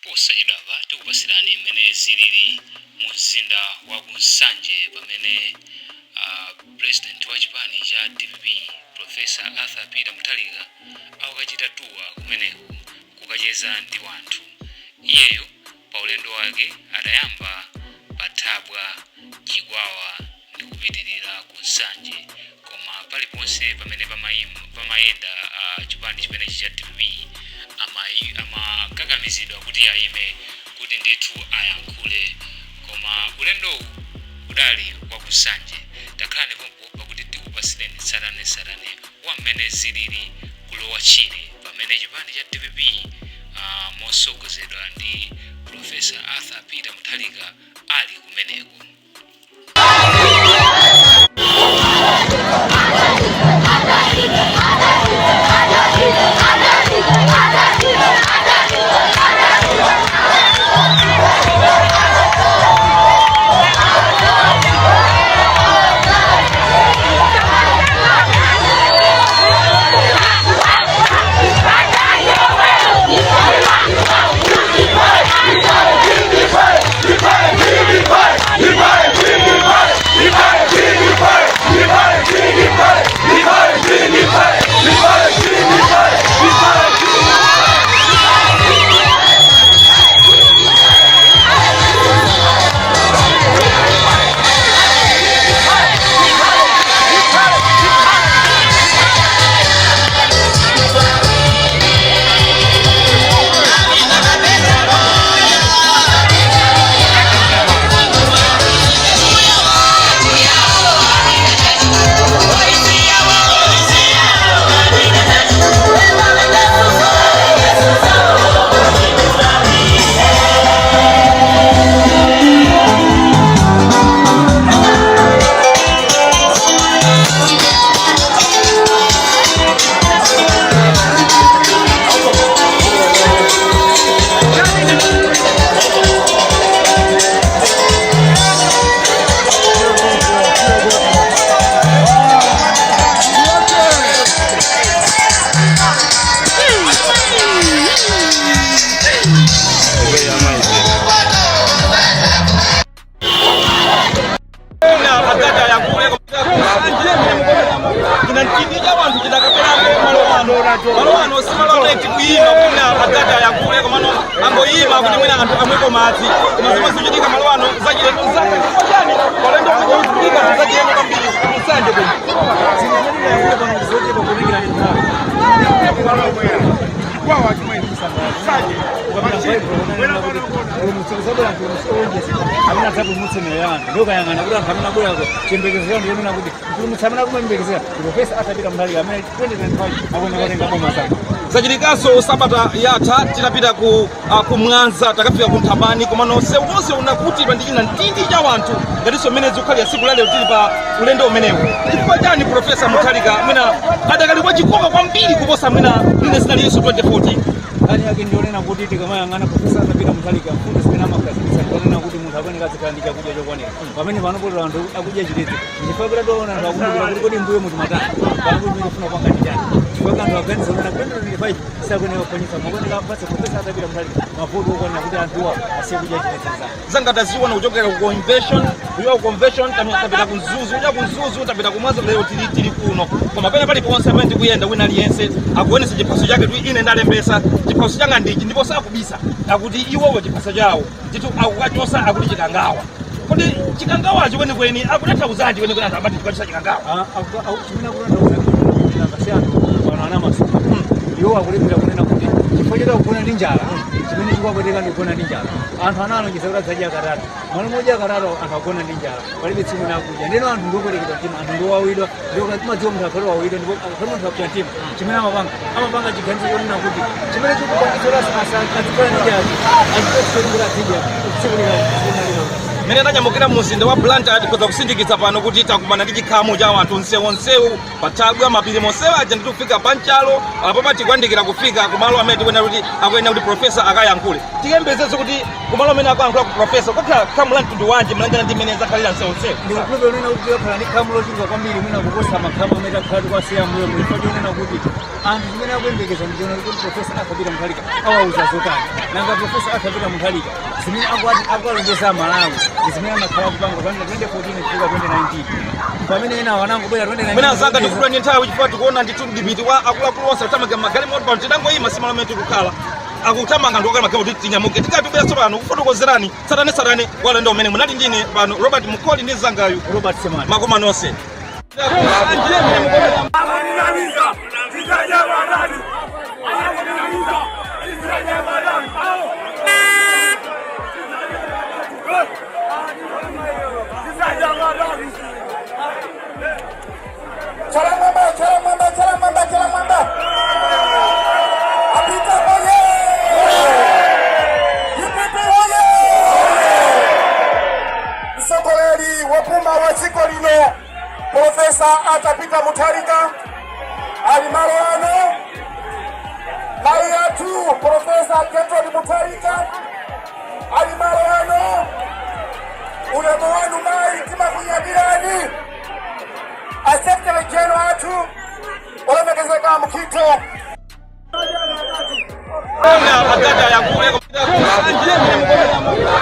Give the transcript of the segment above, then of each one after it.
Posachedwapa tikupasirani mmene zilili mu mzinda wa ku Nsanje pamene president wa chipani cha DPP, Professor Arthur Peter Mutharika, akukachita tour kumeneku kukacheza ndi wanthu. Iyeyo pa ulendo wake adayamba pa Thabwa, Chikwawa ndi kupitirira ku Nsanje, koma paliponse pamene pamayenda chipani chimenechi cha DPP amakakamizidwa kuti ayime kuti ndithu ayankhule, koma ulendowu udali wa ku Nsanje. Takhalani pompo pakuti tikupasireni tsatanetsatane wa mmene zilili kulowa Chile pamene chipani cha DPP mosogozedwa ndi Professor Arthur Peter Mutharika ali kumeneko. China cha wanthu chidakaperapo malo ano. Malo ano si malo amene tikuyima kuti mwina adzati ayankhule, komano angoyima kuti mwina anthu amweko madzi. Koma zomwe zikuchitika malo ano zachilendo. Msanga, chifukwa chani paulendo zikuchitika zachilendo kwambiri Nsanje kuno? Zinthu pano zochepa kutengera ndi nthawi. Ukapita Baibulo unanena kuti mpulumutsi kuzabwera, mpulumutsi owonjezera amene adzapulumutse miyoyo ya anthu. Ndiye ukayang'ana kuti anthu amene abwerako, chiyembekezo chawo ndiyonena kuti mpulumutsi amene akumayembekezera ndi Professor Arthur Peter Mutharika, amene 2025 akuyenera kutenga boma zake. Zachitikanso sabata yatha tinapita ku Mwanza, takafika ku Nthabani, komano msewu wonse unakutidwa ndi china mtindi cha wanthu, ngatinso mmene zikukhalira tsiku la lero tili pa ulendo umenewu. Chifukwa chani Professor Mutharika mwina adakali wachikoka kwambiri kuposa mwina mmene zinalinso 2014? Nkhani yake ndionena kuti tikamayang'ana Professor Arthur Peter Mutharika, mfundo zimene amakhazikitsa ndionena kuti munthu akuyenera azikhala ndi chakudya chokwanira, pamene pano potero anthu akudya chitedze. Chifukwa kuti tiona anthu akumbukira kuti kodi mbuyo muti matani pano, kuti tikufuna kupanga ndi chani. Chifukwa anthu aganiza kuti 2025 sakuyenera kuphwanyitsa, makuyenera apatse Professor Arthur Peter Mutharika mavoti okwanira kuti anthuwa asiye kudya chitedze zake. Zanga taziona kuchokera ku convention, kuchoka ku convention tapita ku Mzuzu, kuchoka ku Mzuzu tapita ku Mwanza, lero tili kuno. Koma pena paliponse pamene tikuyenda, wina aliyense akuonesa chiphaso chake kuti ine ndalembesa, chiphaso changa ndichi, ndipo sakubisa akuti iwowo chiphaso chawo ndithu akukachosa akuti Chikangawa. Kodi Chikangawacho kwenikweni akutanthauzanji kwenikweni anthu amati chikachosa Chikangawa? Chimene akutanthauza ngasi anthu pano ana masuku, iwo akulephera kunena kuti chifukwa choti akugona ndi njala, chimene chikuwapweteka ndi kugona ndi njala. Anthu analonjeza kuti adzadya katatu, malo modya katatu anthu agona ndi njala, palibe tsiku nakudya. Ndeno anthu ndioperekedwa mtima, anthu ndiowawidwa. Ndipo timadziwa munthu akhale wawidwa, ndipo akhale munthu apsa mtima, chimene amapanga chiganizo chonena kuti chimene chikupangitsa kuti azikhala ndi njala, azipatsidwa kuti azidya tsiku lina. Mmene tanyamukira mu mzinda wa Blantyre, tikhoza kusindikiza pano kuti takumana ndi chikhamu cha anthu msewu pathabwa mapiri monsewu aja ndi kufika panchalo apo patikuyandikira kufika kumalo amene tikuyenera kuti akuyenera kuti professor akayankhule. Tiyembezezo kuti kumalo amene akayankhula ku professor kukhala khamu la mtundu wanji, mlangana ndi mmene zakhalira msewu? Ndikukhulupirira kunena kuti tikakhala ndi khamu lochuluka kwambiri, mwina kuposa makhamu amene takhala tikuwasiya mbuyo, chifukwa chonena kuti Anthu chimene akuyembekeza ndichiona kuti Profesa Arthur Peter Mutharika awauza zotani. Nanga Profesa Arthur Peter Mutharika zimene akuwalonjeza Malawi ndi zimene amakhala kupanga kuyambira 2014 kufika 2019, pamene ena wanangobwera 2019. Mwina anzanga, tikudula ndi nthawi chifukwa tikuona ndithu mdipiti wa akuluakulu onse akuthamanga magalimoto. Pano titangoyima, simalo amene tikukhala, akuthamanga ndi okala magalimoto kuti tinyamuke. Tikatibwera tsopano kufotokozerani tsatanetsatane wa ulendo umene munali ndine pano Robert Mukoli ndi mzangayu Robert Semani. Makoma nonse. Chalamwamba, chalamwamba, chalamwamba, chalamwamba. Apita oye! DPP oye! Mtsogoleri wopuma wa dziko lino, Profesa Arthur Peter Mutharika, ali malo ano. Mayi athu Profesa Gertrude Mutharika ali malo ano. Ulemu wanu mayi, timakunyadirani. A Secretary General athu olemekezeka Mukhito. Agada yankule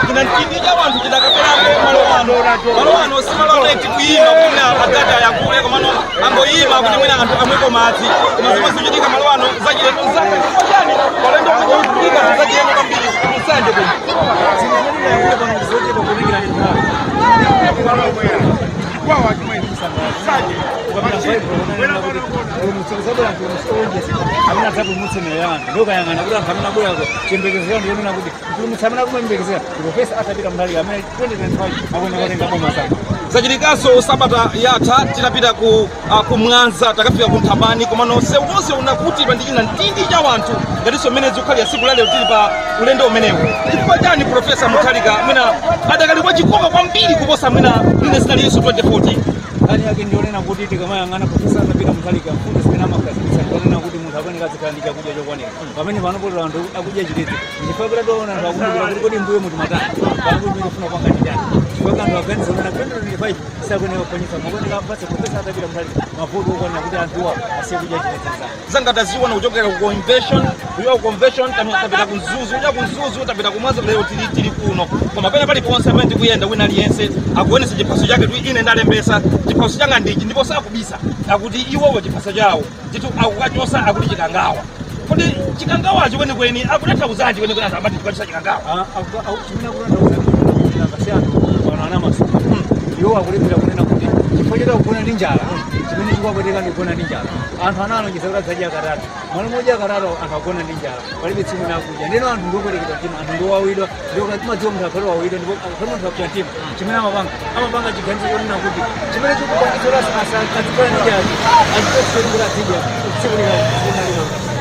ina mtindi cha wanthu chidakaperapo malo ano. Malo ano si malo amene tikuyima kuti mwina agada yankule, komano angoyima kuti mwina anthu amweko madzi. Koma zomwe zikuchitika malo ano zachilendo zaka chifukwa chani palendo kuchitika zachilendo kwambiri Nsanje kuno? Zinthu zimene ndingayankhule pano ndi zochepa kutengera ndi nthawi. Ukapita Bible unanena kuti mpulumutsi kuzabwera, mpulumutsi olonjeza amene adzapulumutse miyoyo ya anthu. Ndokayang'ana kuti anthu amene abwerako, chiyembekezo chawo ndionena kuti mpulumutsi amene akumuyembekezera ndi Profesa Arthur Peter Mutharika, amene 2025 akuyenera kutenga boma zake. Zachitikanso sabata yatha tinapita ku Mwanza, takafika ku Nthamani, komano msewu wonse unakutidwa ndi china mtindi cha wanthu, ngatinso mmene zikukhalira tsiku lalero tili pa ulendo umenewu. Chifukwa chani Profesa Mutharika mwina adakali wachikoka kwambiri kuposa mwina mwina zinalinso 2014? Nkhani yake ndionena kuti tikamayang'ana Profesa Arthur Peter Mutharika, mfundo zimene amakhazikitsa ndionena kuti munthu akuyenera azikhala ndi chakudya chokwanira. Pamene pano potero anthu akudya chitedze, chifukwa kuti tiona anthu akumbukira kuti kodi mbuyo muti matani, pano kuti tikufuna kupanga chitani, chifukwa anthu aganiza kunena 2025 sakuyenera kuphwanyitsa, makuyenera apatse Profesa Arthur Peter Mutharika mavoti okwanira kuti anthuwa asiye kudya chitedze zake. Zanga taziona kuchokera ku convention, kuchoka ku convention tapita ku Mzuzu, kuchoka ku Mzuzu tapita ku Mwanza, lero tili kuno. Koma pena paliponse amene tikuyenda, wina aliyense akuonesa chiphaso chake kuti ine ndalembesa, chiphaso changa ndichi, ndipo sakubisa, akuti iwowo chiphaso chawo ndithu akukachosa, akuti Chikangawa. Kodi Chikangawachi kwenikweni akutanthauzachi kwenikweni anthu amati tikachosa Chikangawa? Chimene akutanthauza ndi anthu pano anamasuka. Iwo akulephera kunena kuti chifukwa choti akugona ndi njala, chimene chikuwapweteka ndi kugona ndi njala. Anthu analonjeza kuti adzadya katatu, malo modya katatu anthu agona ndi njala, palibe tsiku nakudya. Ndeno anthu ndioperekedwa mtima, anthu ndiowawidwa. Ndipo timadziwa munthu akhale wawidwa ndipo akhale munthu apsa mtima, chimene amapanga chiganizo chonena kuti chimene chikupangitsa kuti azikhala ndi njala achichotse kuti azidya tsiku lina.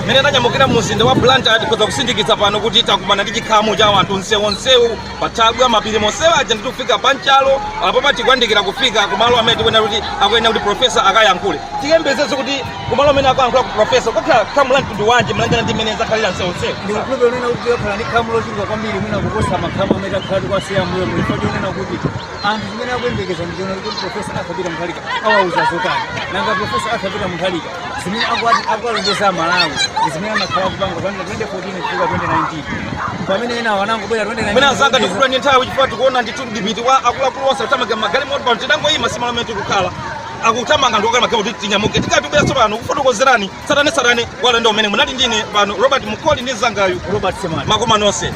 Mmene tanyamukira mu mzinda wa Blantyre, tikhoza kusindikiza pano kuti takumana ndi chikhamu cha anthu msewonsewu pathabwa mapiri monsewu aja ndi kufika panchalo apo patikuyandikira kufika kumalo amene tikuyenera kuti akuyenera kuti profesa akayankhule. Tiyembezezo kuti kumalo amene akayankhula ku profesa kukhala khamu la mtundu wanji, mlangana ndi mmene zakhalira msewonsewu? Ndikukhulupirira kunena kuti tikakhala ndi khamu lochuluka kwambiri mwina kuposa makhamu amene takhala tikuwasiya mbuyo, chifukwa chonena kuti anthu chimene akuyembekeza ndichiona kuti Profesa Arthur Peter Mutharika awauza zotani. Nanga Profesa Arthur Peter Mutharika zimene akuwalonjeza Malawi ndi zimene amakhala kupanga kuyambira 2014 kufika 2019, pamene ena wanangobwera 2019. Mwina anzanga, tikudula ndi nthawi chifukwa tikuona ndithu mdipiti wa akuluakulu onse akuthamanga magalimoto. Pano titangoyima, simalo amene tikukhala, akuthamanga ndi okala magalimoto kuti tinyamuke. Tikatibwera tsopano kufotokozerani tsatanetsatane wa ulendo umene munali ndine pano Robert Mukoli ndi mzangayu Robert Semani. Makoma nonse.